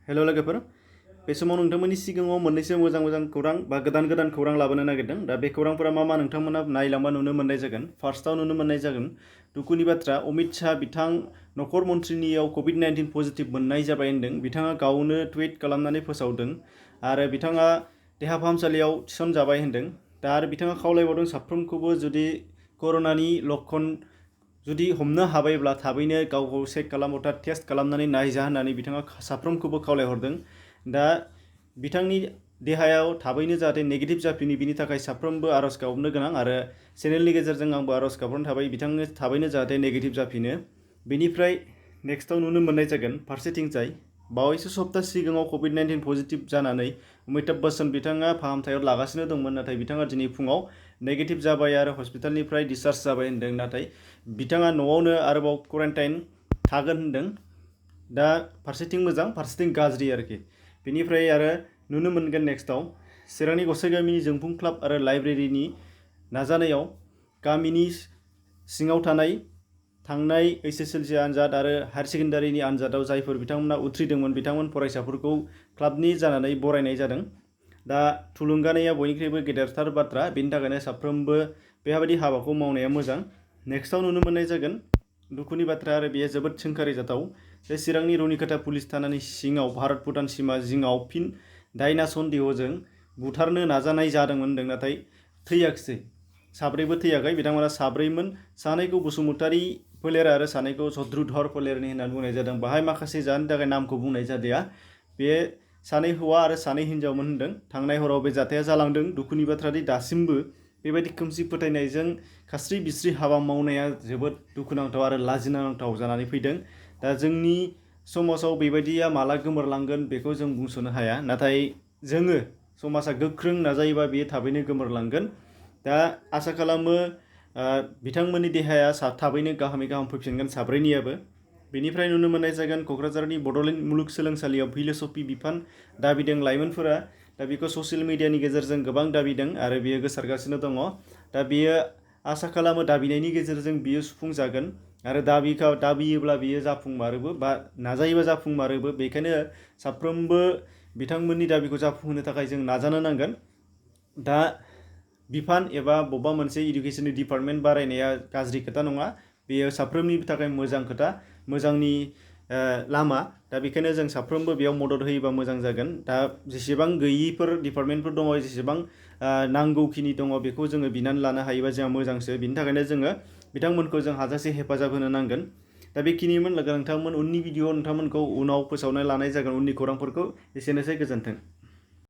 हेल' लोगोफोर बे समाव नोंथांमोननि सिगाङाव मोननैसो मोजां खौरां बा गोदान खौरां लाबोनो नागिरदों। दा बे खौरांफोरा मा नोंथांमोना नायलांबा नुनो मोननाय जागोन। फार्स्टआव नुनो मोननाय जागोन दुखुनि बाथ्रा, अमित शाह बिथां नखर मन्थ्रिनियाव COVID-19 पजिटिभ मोननाय जाबाय होनदों। बिथाङा गावनो टुइट खालामनानै फोसावदों आरो बिथाङा देहा फाहामसालियाव थिसनजाबाय होनदों। दा आरो बिथाङा खावलायबावदों साफ्रोमखौबो जुदि कर'नानि लक्षण जुदि हमनो हाबायब्ला थाबैनो गावखौ चेक खालाम अर्थात टेस्ट खालामनानै नायजा होननानै बिथाङा साफ्रोमखौबो खावलायहरदों। दा बिथांनि देहायाव थाबैनो जाहाथे नेगेटिभ जाफिनो बिनि थाखाय साफ्रोमबो आरज गाबनो गोनां आरो चेनेलनि गेजेरजों आंबो आरज गाबहरनो थाबाय बिथांनो थाबैनो जाहाथे नेगेटिभ जाफिनो। बेनिफ्राय नेक्स्टआव नुनो मोननाय जागोन फारसेथिंजाय बावैसो सप्ता सिगाङाव COVID-19 पजिटिभ जानानै अमिताभ बच्चन बिथाङा फाहामथायाव लागासिनो दंमोन, नाथाय बिथाङा दिनै फुङाव नेगेटिभ जाबाय आरो हस्पिटालनिफ्राय डिसचार्ज जाबाय होनदों। नाथाय बिथाङा न'आवनो आरोबाव क्वारेन्टाइन थागोन होनदों। दा फारसेथिं मोजां फारसेथिं गाज्रि आरोखि। बेनिफ्राय आरो नुनो मोनगोन नेक्स्टआव चिरांनि गसाइ गामिनि जोंफुं क्लाब आरो लाइब्रेरिनि नाजानायाव गामिनि सिङाव थानाय थांनाय HSLC आनजाद आरो हायार सेकेन्डारिनि आनजादाव जायफोर बिथांमोना उथ्रिदोंमोन बिथांमोन फरायसाफोरखौ क्लाबनि जानानै बरायनाय जादों। दा थुलुंगानाया बयनिख्रुइबो गेदेरथार बाथ्रा, बेनि थाखायनो साफ्रोमबो बेबायदि हाबाखौ मावनाया मोजां। नेक्स्टआव नुनो मोननाय जागोन दुखुनि बाथ्रा आरो बेयो जोबोद सोंखारि जाथाव जे चिरांनि रुनिकाटा पुलिस थानानि सिङाव भारत भुटान सिमा जिङाव फिन दायना सन्देहजों बुथारनो नाजानाय जादोंमोन होनदों, नाथाय थैयाखिसै। साब्रैबो थैयाखै, बिथांमोना साब्रैमोन। सानैखौ बसुमतारी फोलेर आरो सानैखौ चद्रुधर फोलेरनि होननानै बुंनाय जादों। बाहाय माखासे जाहोननि थाखाय नामखौ बुंनाय जादिया। बे सानै हौवा आरो सानै हिन्जावमोन होनदों। थांनाय हराव बे जाथाया जालांदों। दुखुनि बाथ्रा दि दासिमबो बेबायदि खोमसि फोथायनायजों खास्रि बिस्रि हाबा मावनाया जोबोद दुखुनांथाव आरो लाजिनांथाव जानानै फैदों। दा जोंनि समाजाव बेबायदिया माला गोमोरलांगोन बेखौ जों बुंस'नो हाया, नाथाय जोङो समाजा गोख्रों नाजायोबा बेयो थाबैनो गोमोरलांगोन। दा आसा खालामो बिथांमोननि देहाया थाबैनो गाहामै गाहाम फैफिनगोन साब्रैनियाबो। बेनिफ्राय नुनो मोननाय जागोन क'क्राझारनि बड'लेण्ड मुलुगसोलोंसालियाव फिल'सफि बिफान दाबिदों लाइमोनफोरा। दा बेखौ ससियेल मिडियानि गेजेरजों गोबां दाबिदों आरो बेयो गोसारगासिनो दङ। दा बेयो आसा खालामो दाबिनायनि गेजेरजों बियो सुफुंजागोन आरो दाबियोब्ला बियो जाफुंमारोबो बा नाजायोबा जाफुंमारोबो। बेखायनो साफ्रोमबो बिथांमोननि दाबिखौ जाफुंहोनो थाखाय जों नाजानो नांगोन। दा बिफान एबा बबेबा मोनसे इडुकेसननि डिपार्टमेन्ट बारायनाया गाज्रि खोथा नङा, बेयो साफ्रोमनिबो थाखाय मोजां खोथा, मोजांनि लामा। दा बेखायनो जों साफ्रोमबो बेयाव मदद होयोबा मोजां जागोन। दा जेसेबां गैयिफोर डिपार्टमेन्टफोर दङ, जेसेबां नांगौखिनि दङ बेखौ जोङो बिनानै लानो हायोबा जोंहा मोजांसो। बिनि थाखायनो जोङो बिथांमोनखौ जों हाजासे हेफाजाब होनो नांगोन। दा बेखिनिमोन लोगो नोंथांमोन। उननि भिडिअ नोंथांमोनखौ उनाव फोसावना लानाय जागोन उननि खौरांफोरखौ। एसेनोसै, गोजोन्थों।